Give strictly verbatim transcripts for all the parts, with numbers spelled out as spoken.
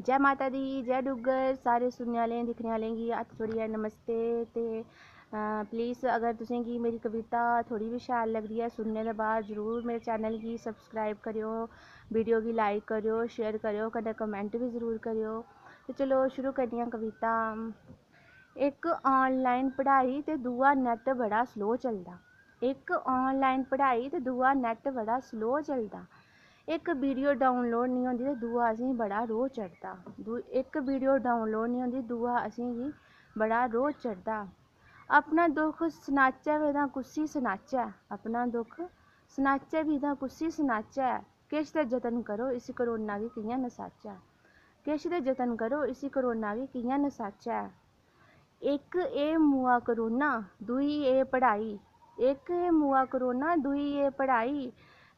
जै माता दी, जै डुग्गर। सारे सुनने आह्लें, दिक्खने आह्लें गी हत्थ जोड़ियै नमस्ते। ते प्लीज, अगर तुसेंगी मेरी कविता थोह्ड़ी बी शैल लगदी ऐ, सुनने दे बाद जरूर मेरे चैनल गी सब्सक्राइब करेओ, वीडियो गी लाइक करेओ, शेयर करेओ, कन्नै कमेंट बी जरूर करेओ। ते चलो, शुरू करनी आं कविता। इक आनलाइन पढ़ाई ते दूआ नैट बड़ा स्लो चलदा। इक आनलाइन पढ़ाई ते दूआ नैट बड़ा स्लो चलदा। इक वीडियो डाउनलोड निं होंदी ते दूआ असेंगी बड़ा रोह् चढ़दा। दू इक वीडियो डाउनलोड निं होंदी, दूआ असेंगी बड़ा रोह् चढ़दा। अपना दुख सनाचै बी तां कुस्सी सनाचै, अपना दुख सनाचै बी तां कुस्सी सनाचै। किश ते जतन करो, इसी करोना गी कि'यां नसाचै। किश ते जतन करो, इसी करोना गी कि'यां नसाचै। इक एह् मुआ करोना, दूई एह् पढ़ाई। इक एह् मुआ करोना, दूई एह् पढ़ाई।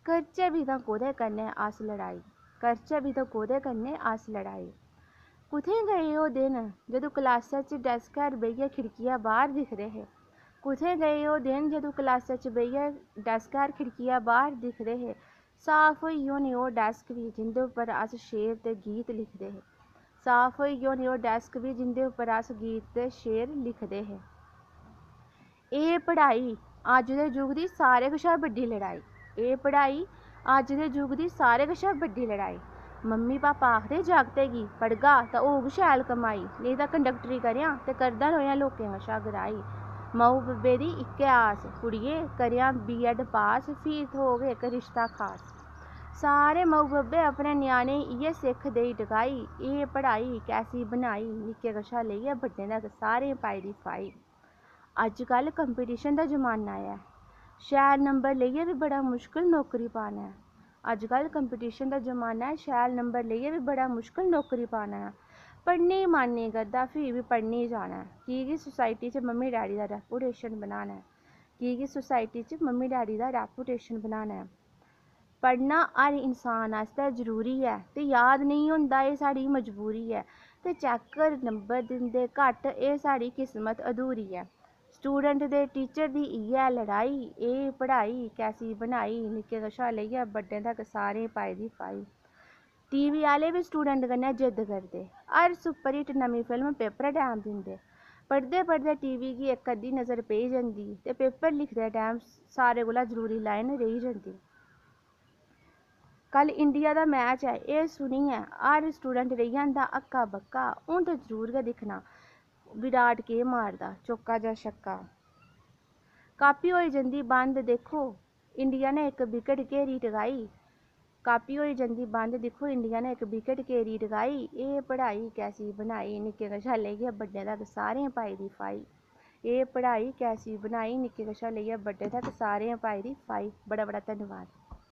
करचै बी तां कोह्दे कन्नै अस लड़ाई, करचै बी तां कोह्दे कन्नै अस लड़ाई। कुत्थें गे ओह् दिन जदूं क्लासै च डैस्कै 'र बेहियै खिड़कियै बाह्र दिखदे हे? कुत्थें गे ओह् दिन जदूं क्लासै च बेहियै डैस्कै 'र खिड़कियै बाह्र दिखदे हे? साफ होई गे होने ओह् डैस्क बी जिं'दे उप्पर अस शेर ते गीत लिखदे हे। साफ होई गे होने ओह् डैस्क बी जिं'दे उप्पर अस गीत ते शेर लिखदे हे। एह् पढ़ाई अज्ज दे युग दी सारें कशा बड्डी लड़ाई। एह् पढ़ाई अज्ज दे युग दी सारें कशा बड्डी लड़ाई। मम्मी पापा आखदे जागतै गी, "पढ़गा तां होग शैल कमाई, नेईं तां कंडक्टरी करेआं ते करदा र'वेआं लोकें कशा गराई।" माऊ बब्बै दी इक्कै आस, "कुड़िये, करेआं बीएड पास, फ्ही थ्होग इक रिश्ता खास।" सारे माऊ बब्बै अपने ञ्याणें गी इ'यै सिक्ख देई टकाई। एह् पढ़ाई कैसी बनाई, निक्के कशा लेइयै बड्डें तक सारें पाई दी फाई। अजकल कंपीटिशन दा जमाना ऐ, शैल नंबर लेइयै बी बड़ा मुश्कल नौकरी पाना ऐ। अजकल कंपीटिशन दा जमाना ऐ, शैल नंबर लेइयै बी बड़ा मुश्कल नौकरी पाना ऐ। पढ़ने गी मन नेईं करदा, फ्ही बी पढ़ने गी जाना ऐ, की के सोसाइटी च मम्मी डैडी दा रेपुटेशन बनाना ऐ, की के सोसाइटी च मम्मी डैडी दा रेपुटेशन बनाना ऐ। पढ़ना हर इंसान आस्तै जरूरी ऐ ते याद नेईं होंदा, एह् साढ़ी मजबूरी ऐ। ते चैक्कर नंबर दिंदे घट्ट, एह् साढ़ी किस्मत अधूरी ऐ। स्टूडेंट ते टीचर दी इ'यै लड़ाई, एह् पढ़ाई कैसी बनाई, निक्के कशा लेइयै बड्डें तक सारें पाई दी फाई। टीवी आह्ले बी स्टूडेंट कन्नै जिद्द करदे, हर सुपरहिट नमीं फिल्म पेपर टैम दिंदे। पढ़दे पढ़दे टीवी गी इक अद्धी नज़र पेई जंदी ते पेपर लिखदे टैम सारें कोला जरूरी लाइन रेही जंदी। कल इंडिया दा मैच ऐ, एह् सुनियै हर स्टूडेंट रेही जंदा हक्का बक्का। हून ते जरूर गै दिक्खना विराट केह् मारदा, चौका जां छक्का। कापी होई जंदी बंद, दिक्खो इंडिया ने इक विकेट घेरी टकाई। कापी होई जंदी बंद, दिक्खो इंडिया ने इक विकेट घेरी टकाई। एह् पढ़ाई कैसी बनाई, निक्के कशा लेइयै बड्डे तक सारें पाई दी फाई। एह् पढ़ाई कैसी बनाई, निक्के कशा लेइयै बड्डे तक सारें पाई दी फाई। बड़ा बड़ा धन्नवाद।